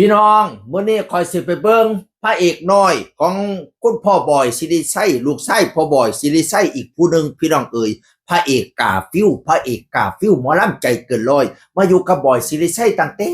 ພີ່ນ້ອງ ມື້ນີ້ຂ້ອຍຊິໄປເບິ່ງພະເອກນ້ອຍຂອງຄຸນພໍ່ບອຍ ສິລິໄຊ, ລູກຊາຍພໍ່ບອຍ ສິລິໄຊ ອີກຜູ້ໜຶ່ງ ພີ່ນ້ອງເອີຍ. ພະເອກກາຟິວ, ພະເອກກາຟິວ ໝໍລຳໃຈເກີນຮ້ອຍ ມາຢູ່ກັບບອຍ ສິລິໄຊ ຕັ້ງແຕ່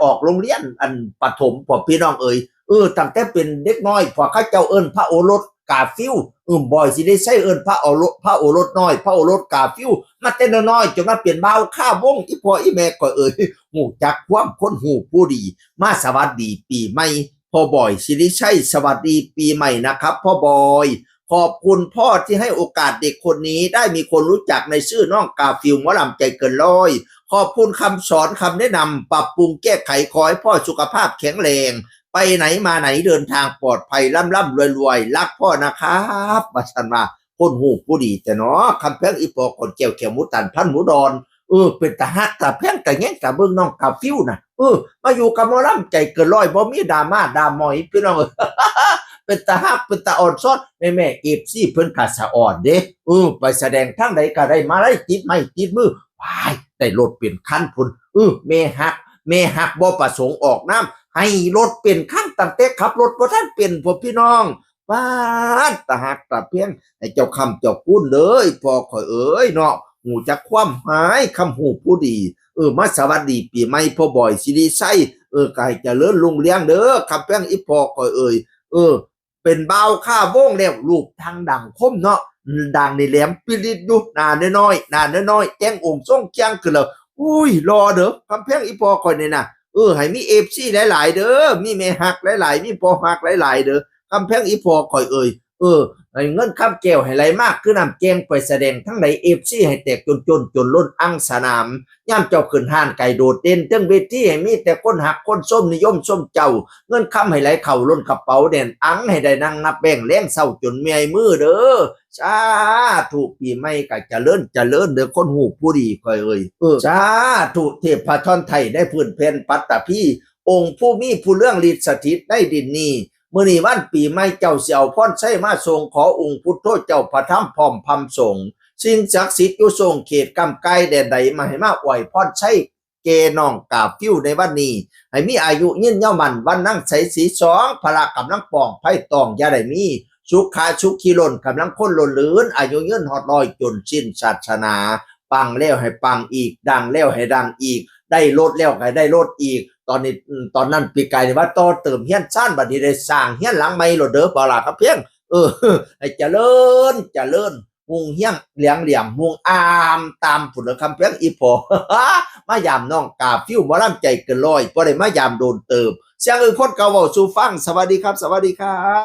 ອອກໂຮງຮຽນອັນປະຖົມພຸ້ນ ພີ່ນ້ອງເອີຍ. ເອີ ຕັ້ງແຕ່ເປັນເດັກນ້ອຍ ພວກເຂົາເຈົ້າເອີ້ນພະໂອລົດກາຟິວ. ເອີ ບອຍ ສິລິໄຊ ເອີ້ນພະໂອລົດ, ພະໂອລົດນ້ອຍ, ພະໂອລົດກາຟິວ ມາແຕ່ນ້ອຍໆ ຈົນມາເປັນບ່າວຄາວົງ. ອີ່ພໍ່ອີ່ແມ່ຂ້ອຍເອີຍ ຮູ້ຈັກຄວາມຄົນຮູ້ຜູ້ດີ ມາສະຫວັດດີປີໃໝ່ພໍ່ບອຍ ສິລິໄຊ. สวัสดีปีใหม่นะครับพ่อบอย ขอบคุณพ่อที่ให้โอกาสเด็กคนนี้ได้มีคนรู้จักในชื่อน้องกาฟิว หมอลำใจเกินร้อย ขอบคุณคำสอนคำแนะนำ ปรับปรุงแก้ไข ขอให้พ่อสุขภาพแข็งแรง ไปไหนมาไหนเดินทางปลอดภัย ร่ำๆ รวยๆ รักพ่อนะครับ ว่าซั่นว่า คนฮู้ผู้ดีแท้เนาะ ຄຳແພງ ອີ່ພໍ່ຂອນແກ້ວ ແຂ້ວໝູຕັນ ພັນໝູດອນ. ເອີ ເປັນຕາຮັກຕາແພງ ຕາແຍງຕາເບິ່ງ ນ້ອງກາຟິວນະ. ເອີ ມາຢູ່ກັບໝໍລຳໃຈເກີນຮ້ອຍ ບໍ່ມີດາມາດາໝອຍ ພີ່ນ້ອງເອີຍ ເປັນຕາຮັກ ເປັນຕາອ່ອນຊອນ ແມ່ໆ ເອັຟຊີ ເພິ່ນກະສະອອນເດ້. ເອີ ໄປສະແດງທາງໃດກະໄດ້ມາໄດ້ ຕິດໄມ້ຕິດມື ວ້າຍ ໄດ້ລົດເປັນຄັນພຸ້ນ. ເອີ ແມ່ຮັກ ແມ່ຮັກບໍ່ປະສົງອອກນາມ ໃຫ້ລົດເປັນຄັນ ຕັ້ງແຕ່ຂັບລົດບໍ່ທັນເປັນພຸ້ນ ພີ່ນ້ອງ. ປາດ ຕາຮັກຕາແພງ ໃຫ້ເຈົ້າຄ້ຳເຈົ້າຄູນເດີ ພໍ່ຂ້ອຍເອີຍເນາະ ຮູ້ຈັກຄວາມໝາຍ ຄຳຮູ້ຜູ້ດີ. ເອີ ມາສະຫວັດດີປີໃໝ່ພໍ່ບອຍ ສິລິໄຊ. ເອີ ກະໃຫ້ຈະເລີນຮຸ່ງເຮືອງເດີ ຄຳແພງ ອີ່ພໍ່ຂ້ອຍເອີຍ. ເອີ ເປັນບ່າວຄາວົງແລ້ວ ຮູບທາງດັງຄົມເນາະ ດັງນີ້ແຫຼມປິລິດຢູ່ ໜ້ານ້ອຍໆ ໜ້ານ້ອຍໆ ແຕ່ງອົງຊົງຄຽງຂຶ້ນແລ້ວ ໂອ້ຍ ຫຼໍ່ເດີ ຄຳແພງ ອີ່ພໍ່ຂ້ອຍນີ້ນະ. ເອີ ໃຫ້ມີເອັຟຊີຫຼາຍໆເດີ ມີແມ່ຮັກຫຼາຍໆ ມີພໍ່ຮັກຫຼາຍໆເດີ ຄຳແພງ ອີ່ພໍ່ຂ້ອຍເອີຍ. ເອີ ໃຫ້ເງິນຄຳແກ້ວໃຫ້ໄຫຼມາຄືນ້ຳແກ້ງ ໄປສະແດງທາງໃດ ເອັຟຊີ ໃຫ້ແຕກຈົນໆ ຈົນລົ້ນອັ່ງສະໜາມ. ຍາມເຈົ້າຂຶ້ນຮ້ານກະໃຫ້ໂດດເດັ່ນ ເທິງເວທີໃຫ້ມີແຕ່ຄົນຮັກຄົນຊົມ ນິຍົມຊົມເຈົ້າ ເງິນຄຳໃຫ້ໄຫຼເຂົ້າລົ້ນກະເປົາແໜ້ນອັ່ງ ໃຫ້ໄດ້ນັ່ງນັບແບງແລງເຊົ້າຈົນເມື່ອຍມືເດີ. ສາທຸ ປີໃໝ່ກະຈະເລີນຈະເລີນເດີ ຄົນຮູ້ຜູ້ດີຂ້ອຍເອີຍ. ເອີ ສາທຸ ເທບພະທອນໄທໃນພື້ນແຜ່ນປັດຕະພີ ອົງຜູ້ມີຜູ້ເລື່ອງລິດສະຖິດໃນດິນນີ້ ມື້ນີ້ວັນປີໃໝ່ ເຈົ້າຊິເອົາພອນໄຊມາສົ່ງ ຂໍອົງພຸດໂທເຈົ້າ ພະທຳ ພ້ອມພຳສົງ ສິ່ງສັກສິດຢູ່ສົງເຂດກ້ຳກາຍແດນໃດ ມາໃຫ້ມາອວຍພອນໄຊ ແກ່ນ້ອງກາຟິວໃນວັນນີ້ ໃຫ້ມີອາຍຸຍືນຍາວໝັ້ນວັນນະ ໄຊສີສອງ ພະລະກຳລັງປ້ອງໄພຕ້ອງ ຢ່າໄດ້ມີສຸຂະສຸຂີລົ້ນກຳລັງຄົນລົ້ນເລີນ ອາຍຸຍືນຮອດຮ້ອຍຈົນສິ້ນສາສະໜາ. ປັງແລ້ວໃຫ້ປັງອີກ ດັງແລ້ວໃຫ້ດັງອີກ ໄດ້ລົດແລ້ວໃຫ້ໄດ້ລົດອີກ. ຕອນນີ້ ອືມ ຕອນນັ້ນປີກາຍນີ້ວ່າຕໍ່ເຕີມເຮືອນຊານ ບັດນີ້ໄດ້ສ້າງເຮືອນຫຼັງໃໝ່ໂລດເດີ ບໍ່ລະຄຳແພງ. ເອີ ໃຫ້ຈະເລີນຈະເລີນ ຮຸ່ງເຮືອງຫຼຽງຫຼຽມຮຸ່ງອາມຕາມພຸ້ນເດີ ຄຳແພງ ອີ່ພໍ່. ມາຢາມນ້ອງກາຟິວ ໝໍລຳໃຈເກີນຮ້ອຍ ບໍ່ໄດ້ມາຢາມໂດນເຕີບ. ສຽງອຶ່ງຄົນເກົ່າເວົ້າສູ່ຟັງ ສະຫວັດດີຄັບ ສະຫວັດດີຄັບ.